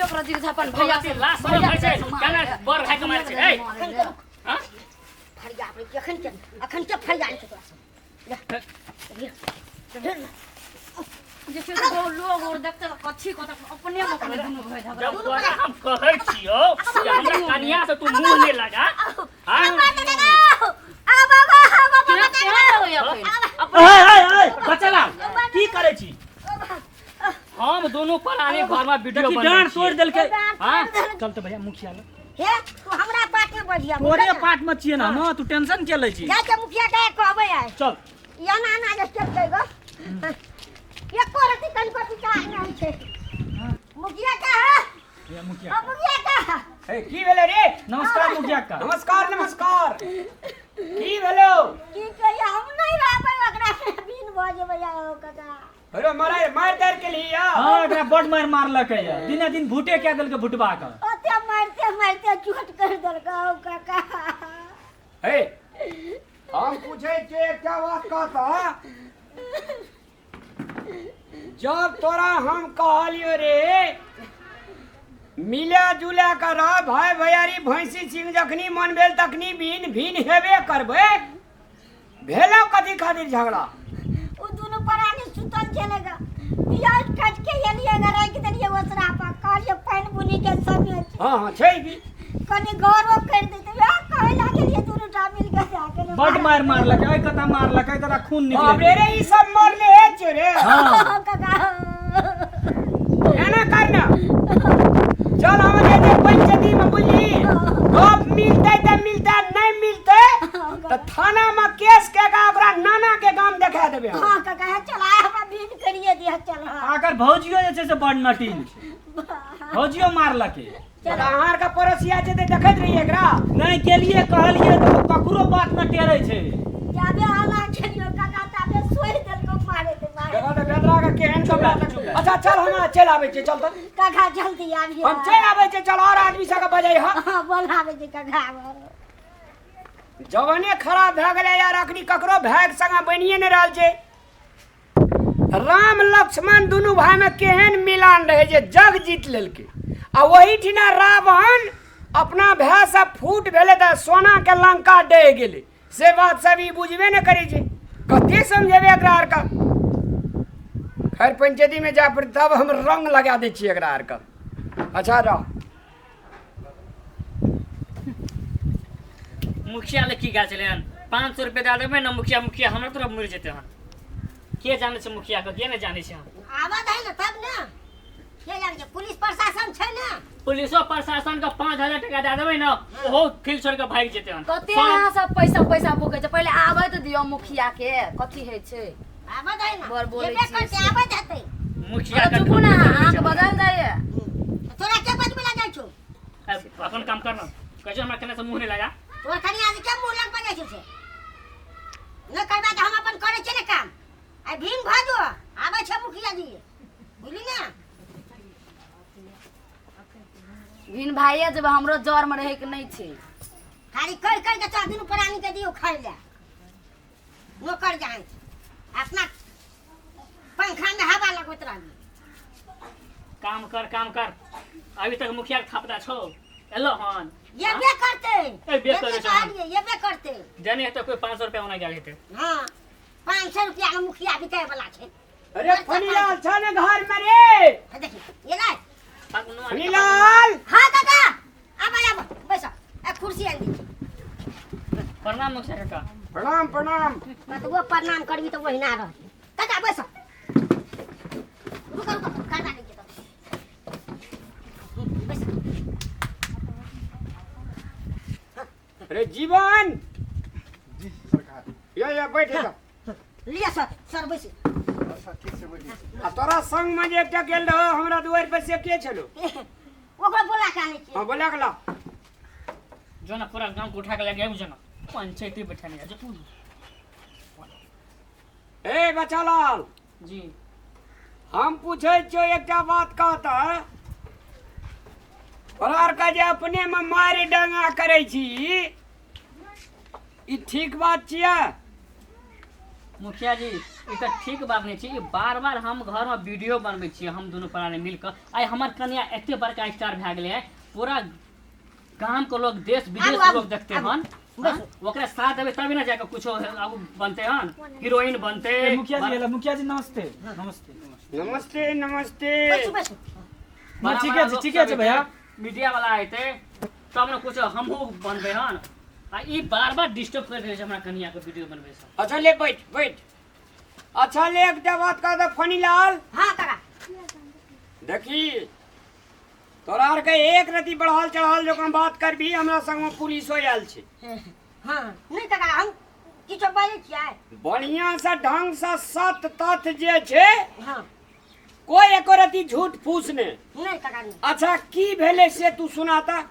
देखियो ओकरा दिख अपन भैया से लाश में भाई छै केना बर भाई के मारै छै ए हां फरिया रे अखन के अखन के फरिया छै तोरा सब देखियो तो लोग और देखते तो कथी कत अपने में अपने दुनू भाई झगड़ा जब तोरा हम कहै छियौ जे हमरा कनिया से तू मुंह नहि लगा हां केहन ए ए ए बचला की करै छी हम दोनों प्राणी घर में वीडियो देखी बनबै डांड छियै। तोड़ देलकै हां चल तऽ भैया मुखिया लग हे तू हमरा पाट में बढ़िया तोरे पाट में छियै ने हम तू टेंशन के लै छी जा के मुखिया के कहबै आइ चल या ना ना जे चलतै गो एको रति तनिको विचार नहि छै मुखिया के है भैया मुखिया ओ मुखिया के है ए, की भेलै रे नमस्कार मुखिया का नमस्कार नमस्कार की भेलो की कहिया हम नहि रहबै ओकरा से बिन भऽ जेबै ओ काका अरे मारे मार तार के लिए हाँ एकरा बड मार मारलकै या दिने दिन भूटे कए देलकै भुटबा के ओते मारते मारते चोट कर देलकै ओ काका हे हम पूछे छियै एकटा बात कहता जब तोरा हम कहलियो रे मिला जुला कर रह भाई भैयारी भैंसी सिंह जखनी मन भेल तखनी भिन भिन हेबे करबै भेलो कथी खातिर झगड़ा ओ दुनू प्राणी सुतल छलै गा प्याज काट के एलियै गा राखि देलियै ओसरा पर कहलियै पानि बुनी के समय छै हाँ हाँ छै की कनि गौरव कर देते वएह कहै लागलियै दुनू टा मिल के जा के बड मार मारलकै एहि कता मारलकै एहि कता खून बाप निकलै रे रे ई सब मरले हे छो रे हाँ काका एना कर ना चल हम जे जे पंचायती में बुझली गप मिलते त मिलते नहीं मिलते त थाना में केस के का ओकरा नाना के गाम देखा देबे हम। हाँ काका हे चल आय हमरा भीन करिए दिह चल हाँ आकर भौजियो जे छै से बड नटीन छै भौजियो मारलकै तऽ अहाँ आर के पड़ोसिया छै तऽ देखैत रहियै एकरा नहि गेलियै कहलियै तऽ ओ ककरो बात न टेरै छै जाबे आला खेलियो काका ताबे सोहि देलको मारे दे मारे देखो तऽ बेदरा के केहन चुप रह, कपड़ा चुप रह। अच्छा चल हम चलि आबै छियै चल तऽ काका जल्दी आबियो हम चलि आबै छियै चल और आदमी सबके बजै हँ हाँ बोलाबै छै काका जवाने खराब भए गेलै यार अखनी ककरो भाइके संगे बनिए नहि रहल छै राम लक्ष्मण दुनू भाइमे केहन मिलान रहै जे जग जीत लेलकै आ ओहिठिना रावण अपना भायसँ फूट भेलै तऽ सोनाके लंका डहि गेलै से बात सब ई बुझबे नहि करै छै कते समझेबै एकरा आरके खैर पंचायतीमे जाय पड़तै तब हम रंग लगा दै छियै एकरा आरके अच्छा रह मुखिया ले की गेल छलै हन 500 रुपया दए देबै ने मुखिया मुखिया हमरा तरफ मुड़ि जेतै हन के जानै छै मुखिया के के नहि जानै छै हन आबऽ दही ने तब ने के जानै छै पुलिस प्रशासन छै ने पुलिसो प्रशासन के 5000 टका दए देबै ने ओहो फील्ड छोड़ि कऽ भागि जेतै हन कते अहाँ सब पैसा पैसा भुकै छै पहिले आबै तऽ दियौ मुखिया के कथी होइ छै आबऽ दही ने बड़ बोलै जेबे छियै करतै से। आबऽ देतै मुखिया के चुपू ने अहाँके बदल जाइए तोरा के बजबै ला जाइ छौ अपन काम कर ना कहै छै हमरा केना से मुँह नहि लगा तोर कनिया के मुँह लग बजै छौ से नहि करबा तऽ हम अपन करै छियै ने काम आइ भीम भऽ जो आबै छै मुखिया जी बुझली ने भिन भाइये जेबै हमरो जर में रहै के नहि छै खाली करि करि के तोरा दुनू प्राणी के दियौ खाइ लए नौकर जान अपना पंखा में हवा लगबैत रहली काम कर काम कर अभी तक मुखिया के थापदा छौ एलो हन एबे करते एबे करै छै। कहलियै एबे करते जाने हेतै कोई 500 रुपया ओना गेल हेतै हाँ 500 रुपया में मुखिया बिकाय वाला छै अरे फनीलाल छ ने घर में रे हाँ, देखी ये लाय फनीलाल हाँ काका आब आब बैस आ कुर्सी आनि दी प्रणाम मुखिया काका प्रणाम प्रणाम कतबो प्रणाम करबी तऽ ओहिना रहती काका बैस रुक रुक करबा दै छियै तब बैस अरे जीवन जी सरकार या या बैठ जा लिअ सर सर बैस अच्छा ठीक छै बैठे छी आ तोरा संग में जे एकटा गेल रहो हमरा दुआरि पर से के छलो ओकरो बोला के आनै छियै हाँ बोला के ला जो ना पूरा गांव के उठा के लगे जो ना पंचायती बैठाने आ जो ए बचालाल जी हम पूछै छियौ एकटा बात कहता तोरा आरके जे अपने में मारि डंगा करै छी ई ठीक बात छियै मुखिया जी ई तऽ ठीक बात नहि छै। ई बार बार हम घरमे वीडियो बनबै छियै, हम दुनू प्राणी मिल कऽ। आइ हमर कनिया एते बड़का स्टार भए गेलै है, पूरा गाम के लोग, देश विदेश आबू, के आबू, लोग देखते आबू। हन। बैसू। हाँ? ओकरा साथ देबै तभी ने जाके कुछो आगू बनते हन, हीरोइन बनते। ए, मुखिया जी एला। मुखिया जी नमस्ते, नमस्ते। नमस्ते नमस्ते। बैसू बैसू। ना, ठीके छै, ठीके छै भैया। मीडिया वाला एते तब ने कुछो हमहूँ बनबै हन। आ ई बार बार डिस्टर्ब कर रहै छै हमरा कनिया के वीडियो बनबै से। अच्छा ले बैठ बैठ। अच्छा ले एकटा बात कह दे फनीलाल। हाँ काका। देखी तोरा आरके एक रति बढ़ल चढ़ल जकाँ बात करबी हमरा संगमे पुलिसो आयल छै। हाँ नहीं काका, हम किछो बाजै छियै। बढ़िया से ढंग से सत तथ्य जे छै। हाँ। कोई एको रति झूठ फूस ने। नहीं काका नहीं। अच्छा की भेलै से तू सुनाता।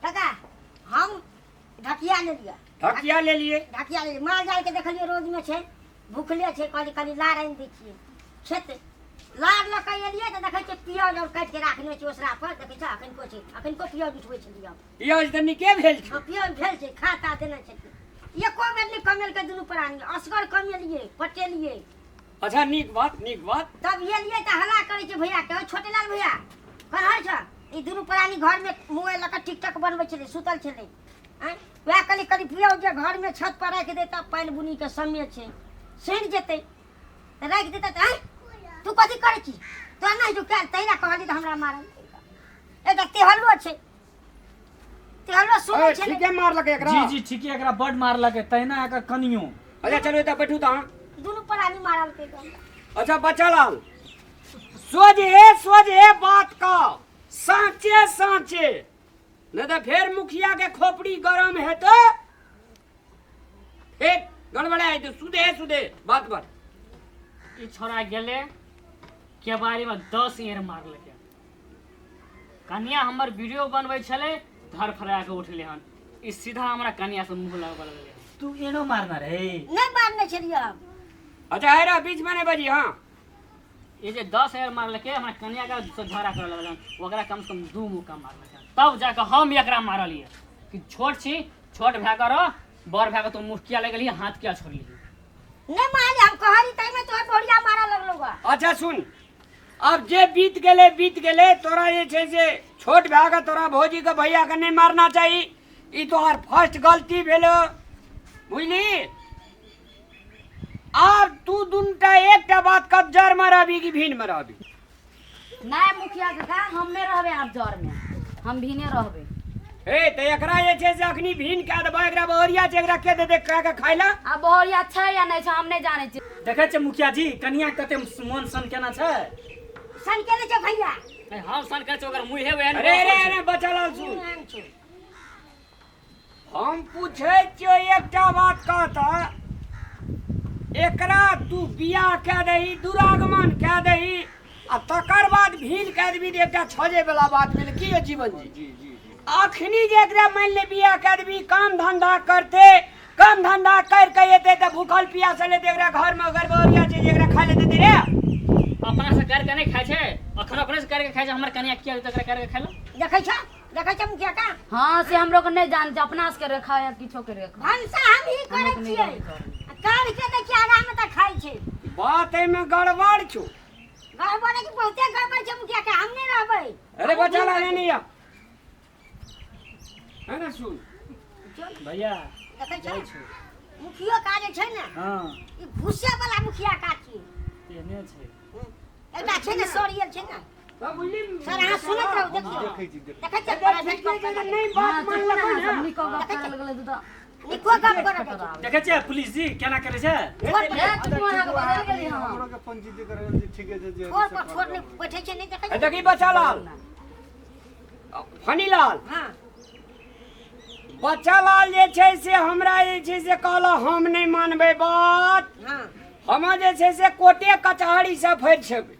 काका हम ढकिया ले लिया। ढकिया ले लिए। ढकिया ले लियै। माल जाल के देखलियै रोज में छै, भूखले छै, कहलियै कनि लार आनि दै छियै। खेत लार लऽ कऽ एलियै तऽ देखै छियै पियाज आओर काटि कऽ राखने छै ओसरा पर। देखै छै अखनको छै, अखनको पियाज उठबै छलियै हम। पियाज तऽ नीके भेल छै। हँ पियाज भेल छै, खा ता देने छथिन। एको बेर नहि कमेलकै दुनू प्राणी, असगर कमेलियै पटेलियै। अच्छा नीक बात, नीक बात। तब एलियै तऽ हल्ला करै छै भैया के, छोटे लाल भैया कहाँ छ? ई दुनू प्राणी घर में मोबाइल लऽ कऽ टिकटॉक बनबै छलै, सुतल छलै। आँय वएह कहली कनि पियाज जे घर में छत पर राखि देता, पानि बुनी के समय छै, सड़ि जेतै तऽ राखि देता। तऽ आँय तू कथी करै छी? तोरा नहि जो कयल तहिना कहली तऽ हमरा मारल। एकटा तेहलो छै, तेहलो सुनै छै। ठीके मारलकै एकरा। जी जी ठीके, एकरा बड मारलकै, तहिना एकर कनियो। अच्छा चलू एतऽ बैठू तऽ अहाँ। दुनू प्राणी मारलकै हमरा। अच्छा बच्चा लाल, सोझे सोझे बात कह, साँचे साँचे, नहीं तऽ फेर मुखिया के खोपड़ी गरम हेतौ, फेर गड़बड़ा जेतौ। सुधे सुधे बात बात। ई छोड़ा गेलै केबाड़ी में 10 एड़ मारलकै। कनिया हमर वीडियो बनबै छलै, धर फड़ा के उठलै हन। ई सीधा हमरा कनिया से मुँह लगबऽ लगलै। तू एनो मारना रहे? नहीं मारने छलियै हम। अच्छा है रा, बीच में नहीं बजी। हाँ ई जे 10 एड़ मारलकै हमरा कनिया के से झगड़ा करऽ लगल हन। ओकरा कम से कम 2 मुक्का मारलकै, तब जाके हम एकरा मारलियै कि छोट छी, छोट भए कऽ रह, बड़ भए कऽ तू मुँह किया लगेलही, हाथ किया छोड़लिही। नहीं मारली हम, कहली तैमे तोहर बोरिया मारऽ लगलौ गा। अच्छा सुन, अब जे बीत गेलै बीत गेलै। तोरा जे छै से छोट भए कऽ तोरा भौजी के भैया के नहीं मारना चाही, ई तोहर फर्स्ट गलती भेलो, बुझली? आब तू दुनटा एकटा बात कब जर में रहबी कि भीन में रहबी? नहीं मुखिया काका, हम नहीं रहबे आब जर में, हम भीने रहबे। ए तऽ एकरा जे छै से अखनी भीन कए देबै, एकरा बहरिया छै, एकरा के देतै कए के खाय लए? आ बहरिया छै या नहीं छै हम नहीं जानै छी। देखै छै मुखिया जी कनिया कते मन सन केना छै। सन केने छै भैया। नहीं, हम सन करै छी ओकर मुँहे वएह अरे अरे अरे बच्चा लाल सुन, एहन छै। हम पूछै छियौ एकटा बात कहता, एकरा तू बियाह कए दही, दुरागमन कए दही आ तकर बाद भीन कए देबी तऽ एकटा छजै वाला बात भेलै की यौ जीवन जी? जी जी जी। अखनी जे एकरा मानि ले बियाह कए देबी, काम धंधा करते, काम धंधा कर के एतै तऽ भूखल पियासल एतै, एकरा घरमे गड़बड़िया छै जे एकरा खाय लए देतै रे? अपना से करके नहीं खाइ छै, अखन अपने से करके खाइ छै। हमर कनिया किया देतै एकरा करके खाइ लए? देखै छ, देखै छ मुखिया का? हाँ से हम लोग नहीं जान छै, अपना से करके खाओ या किछो करके खाओ। भनसा हम ही हम करै लोग नहीं छियै, जानै छै। आ कर के दै छियै, आगाँ मे तऽ खाइ छै। बात एहिमे गड़बड़ छौ। गड़बड़ है कि बहुते गड़बड़ छै मुखिया का, हम नहीं रहबै। अरे बच्चा ला नहीं आ है ना सुन भैया देखै जाइ छ छै। मुखियो का जे छै ने, हाँ ई भूसे वाला मुखिया का छियै। तेहने छै। एकटा छै ने सरियल छै ने। तब बुझली सर अहाँ सुनैत रहू, देखियौ देखै छी, देखै देखै छियै प्राइवेट ठीक छै कंपनी। नहि हाँ बात मानलकै चुप ना, ने। सब निको गप करे लगलै तऽ निको गप करऽ दै छै। देखै छियै पुलिस जी केना करै छै। छोड़ पर ए चुप अहाँ के बदल गेली हम। हमरो के पंजीजी करै छी, ठीके छै जे छोड़ पर छोड़ नहि बैठै छै, नहि देखै ए देखी बच्चा लाल, फनीलाल। हाँ बच्चा लाल जे छै से हमरा जे छै से कहलक हम नहि मानबै बात। हाँ हम जे छै से कोर्टे कचहरी से फरिछेबै।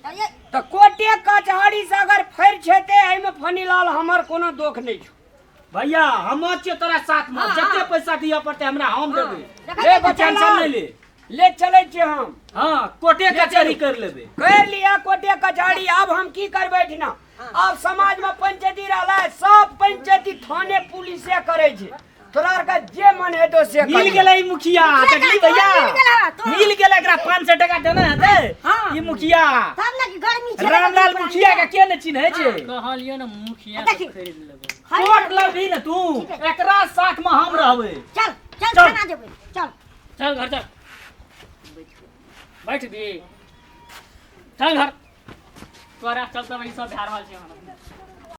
तऽ ये तऽ कोर्टे कचहरी से अगर फरिछेतै एहिमे फनीलाल हमर कोनो दोख नहि छौ। भैया हम छियै तोरा साथ में, हाँ, जते हाँ। पैसा दिअ पड़तै हमरा हम देबै। देखै ले छियै बच्चा टेंशन लाल, नहि ले। ले चलै छियै हम। हाँ कोर्टे कचहरी कर लेबै। कर लिया कोर्टे कचहरी। आब हम की करबै एहिठिना? आब समाज में पंचायती रहलै, सब पंचायती थाने पुलिसे करै छै। तोरा आर के जे मन हेतौ से मिल करिहे। गेलै ई मुखिया मुखिया देखली तोरा भैया मिल गेल हँ, तोरा। मिल गेलै एकरा 500 टका देना हेतै हाँ। ई मुखिया तब ने कि गर्मी छै रामलाल मुखिया के के ने चिन्है छै कहलियै ने मुखिया के देखी। खरीद लेबै कोट लबही ने तू ठीक है। एकरा साथ में हम रहबै चल चल चल। थाना जेबै चल चल घर चल बैठ भी चल घर तोरा चलते वही सब भए रहल छै हमरा।